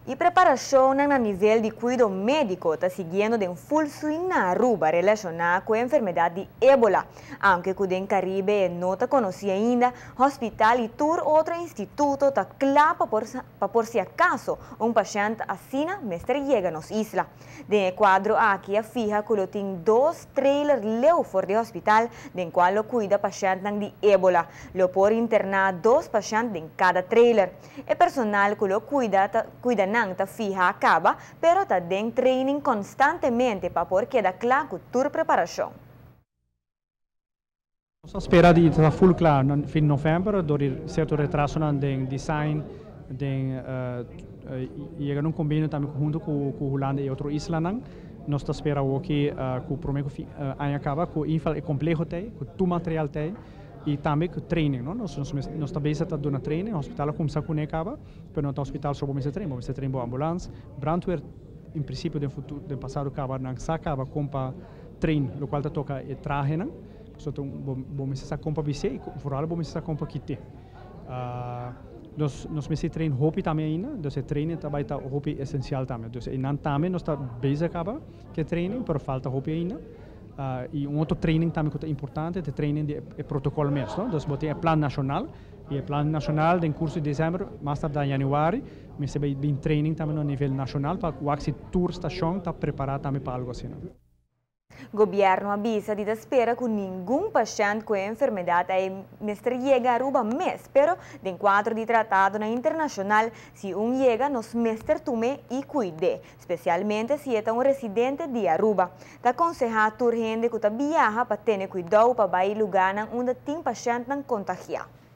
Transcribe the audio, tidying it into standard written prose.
E preparacion na nivel di cuido medico ta siguiendo den full swing na Aruba relaciona cu e enfermedad di Ebola. Aunke cu den Caribe no ta conoci ainda, hospital y tur otro instituto ta cla pa por si acaso un pashent asina mester yega nos isla. Den cuadro aki a fiha cu tin dos trailer leu for di hospital den cual lo cuida pashent di Ebola. Lo por interna dos pashent den cada trailer. E personal cu lo cuida nan ta fiha caba, pero ta den training constantemente pa por keda cla cu tur preparacion. Nos ta spera di ta full cla na fin november, door di cierto retraso den design, den yega na un convenio tambe hunto cu Hulanda y otro islanan. Nos ta spera cu cu prome cu aña caba, cu e compleho tin, cu tur material tin, y tambe cu training, no? Nos tambe ta duna training, hospital a cuminsa cu caba, pero no ta hospital so bo train, bo train bo ambulance, brandweer en principio den futuro, den pasado caba nan sa caba con pa train, lo cual ta toca e trahe nan. So bo bo mester sa con pa bisti y vooral bo mester sa con pa kit'e. Nos mester train hopi tambe ainda, dus e training tambe ta hopi esencial tambe. Dus einan tambe nos ta bezig caba cu training, pero falta hopi ainda. Y un otro training tambe cu ta importante ta training di e protocol mes, no? Dus bo tin e plan nacional, y e plan nacional den curso di december, mas tarda januari, mester bin training tambe na nivel nacional pa cu tur stacion ta prepara tambe pa algo asina. Gobierno a bisa di spera cu ningun pashent cu e enfermedad ey mester yega Aruba mes, pero den cuadro di tratado na internacional, si un yega, nos mester tum'e y cuid'e, especialmente si e ta un residente di Aruba. Ta conseha tur hende cu ta biaha pa tene cuidado pa bay lugar unda tin pashent contagia.